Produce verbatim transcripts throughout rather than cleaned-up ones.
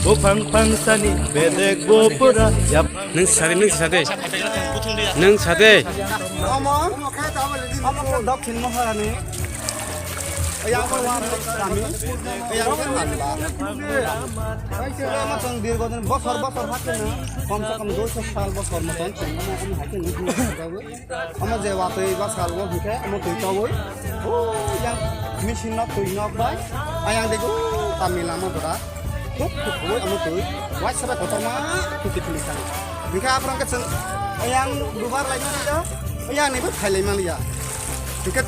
Buphang phangsani bedek bo pura yap. Nung sade, nung sade. Nung sade. Omo, omo khe Dokhin Maharani. Yang ko wan kami. Yang ko wan. Omo chwng dirgo din bosor bosor hakhe no. Kom se kom dui sal bosor moton chwng omo hakhe no. Omo je watwi ba salgo hwnkhe omo twi togwi. O yang machine no twi nok bai. Ayang dego tamni lama dora. Thuk thuk khubui omo twi. Waisa bai kotorma khiti khili sang. Hwnkhe aphuru hwnkhe chwng yang dubar lai mani ya. Yang ni bo phai lai mani ya. Hwnkhe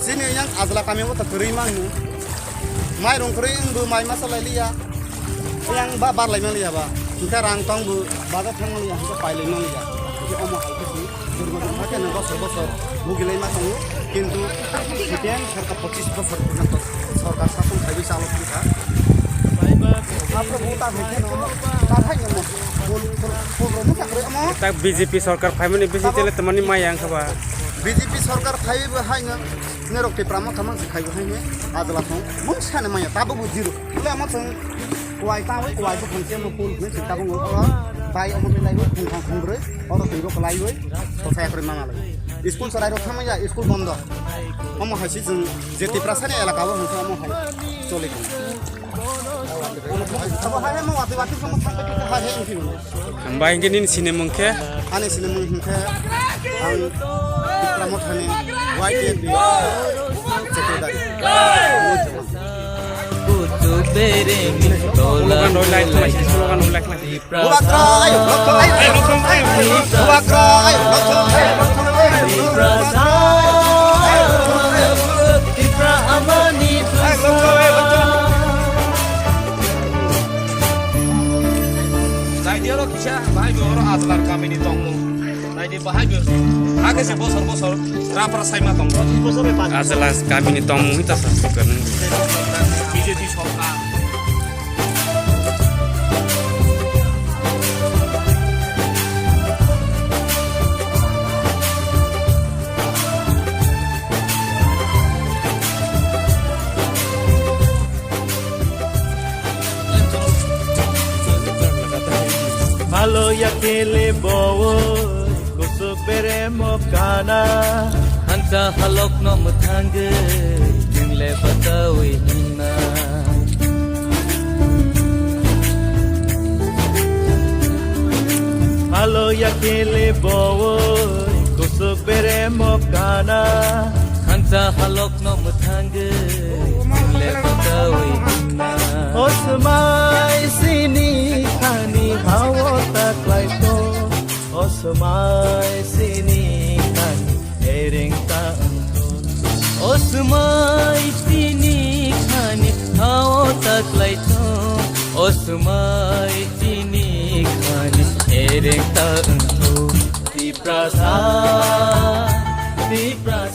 chini yang ajla kami bo ta kwrwi mangno. Mai rong kwrwi wngbo mai masa lai liya. Yang ba bar lai mani ya ba. Hwnkhe rang tong bo bazar thang mani ya. Hwnkhe pai lai mani ya. Hwnkhe omo hai khe chwng. Durgo durgo khe nang bosor bosor bugilai ma tongo, kintu C P M sorkar pochis bosor porjonto sorkar sason khaiwi chalo thangkha. Aphuru bo ta hai kheno, ta hai kheno, bol, bol, bol rok masa kwrwi omo. Tak B J P sorkar phaimani bisi tele tamani maya wngkha ba. B J P sorkar phaiwi bo haino, norok Tipra Motha mansi khaiwi haino, ajla thong, mungsa ni maya, tabuk bo zero. Bole omo chwng Kuwai ta, kuwai bo thangse mo pul hwnwi sita bo ngol oro. Bai omo belai bo thung thang thung brwi, oro twi bo kwlai wi, kosa yakrwi mama lai. School chwrai rok thangma ya, school bondo. Omo hai si chwng je Tiprasa ni elaka o hwnse omo hai choli thung. Abo hai mo wati wati somo thang pe hai hai wngthi. Hambai hingke nini sinimung khe? Ani sinimung hingke ang Tipra Mothani Y T F B secretary. Slogan roi lai khlai, slogan roi lai khlai. Bubagra, ayo, loktong, ayo, Bubagra, ayo, loktong, ayo, loktong, ayo, Bubagra, ayo, loktong, ayo, Bubagra, ayo, loktong, ayo, loktong, ayo, Bubagra. Naidi oro kisa bahai bo oro Ajlar kamini tongmung. Naidi bahai bo. Hakhe se bosor bosor rapra saima tongo. Ajla kamini tongmung hita sa sokar nung. B J P sorkar. Bhalo ya kele bo, kusuk bere mo kana. Hansa halok no mwthangwi, jingle batawi himna. Bhalo ya kele bo, kusuk bere mo kana. Hansa halok no mwthangwi, jingle batawi himna. O swmai sini khani hao ta klai to. O swmai sini khani ereng ta wngkho. O swmai sini khani hao ta klai to. O swmai sini khani ereng ta wngkho. Tiprasa, Tiprasa.